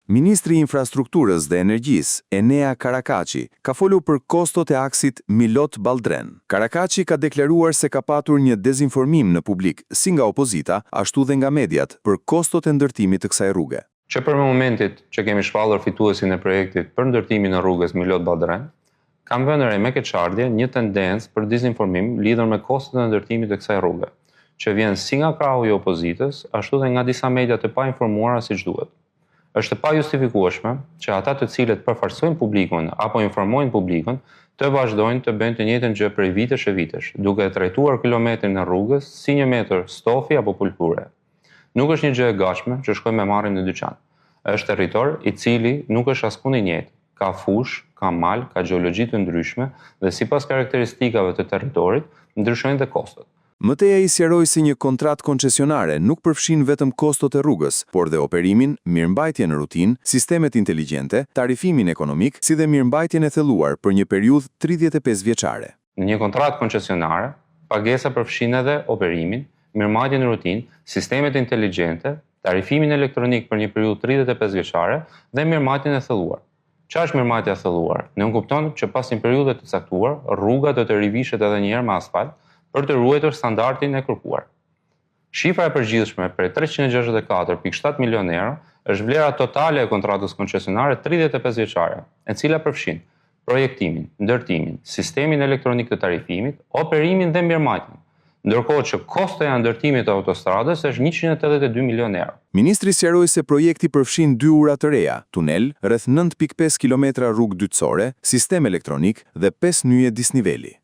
Ministri i Infrastrukturës dhe Energjisë, Enea Karakaçi, ka folur për kostot e aksit Milot-Balldren. Karakaçi ka deklaruar se ka patur një dezinformim në publik, si nga opozita, ashtu dhe nga mediat, për kostot e ndërtimit të kësaj rruge. Që prej momentit që kemi shpallur fituesin e projektit për ndërtimin e rrugës Milot-Balldren, kam vënë re me keqardhje një tendencë për dezinformim lidhur me kostot e ndërtimit të kësaj rruge, që vjen si nga krahu i opozitës, ashtu dhe nga disa media të painformuara siç duhet. Është e pajustifikueshme që ata të cilët përfaqësojnë publikun apo informojnë publikun të vazhdojnë të bëjnë të njëjtën gjë prej vitesh e vitesh, duke e trajtuar kilometrin e rrugës si një metër stofi apo pëlhure. Nuk është një gjë e gatshme që shkojmë e marrim në dyqan. Është territor i cili nuk është askund i njëjtë. Ka fushë, ka mal, ka gjeologji të ndryshme dhe sipas karakteristikave të territorit, ndryshojnë dhe kostot. Më tej ai sqaroi se një kontratë koncesionare nuk përfshin vetëm kostot e rrugës, por dhe operimin, mirëmbajtjen rutinë, sistemet inteligjente, tarifimin ekonomik, si dhe mirëmbajtjen e thelluar për një periudhë 35 vjeçare. Në një kontratë koncesionare, pagesa përfshin edhe operimin, mirëmbajtjen rutinë, sistemet inteligjente, tarifimin elektronik për një periudhë 35 vjeçare dhe mirëmbajtjen e thelluar. Çfarë është mirëmbajtja e thelluar? Nënkupton që pas një periudhe të caktuar, rruga do të rivishet edhe një herë me asfalt për të ruajtur standardin e kërkuar. Shifra e përgjithshme prej 364.7 milionë euro është vlera totale e kontratës koncesionare 35 vjeçare, e cila përfshin projektimin, ndërtimin, sistemin elektronik të tarifimit, operimin dhe mirëmbajtjen. Ndërkohë që kostoja e ndërtimit të autostradës është 182 milionë euro. Ministri sqaroi se projekti përfshin dy ura të reja, tunel, rreth 9.5 kilometra rrugë dytësore, sistem elektronik dhe pesë nyje disniveli.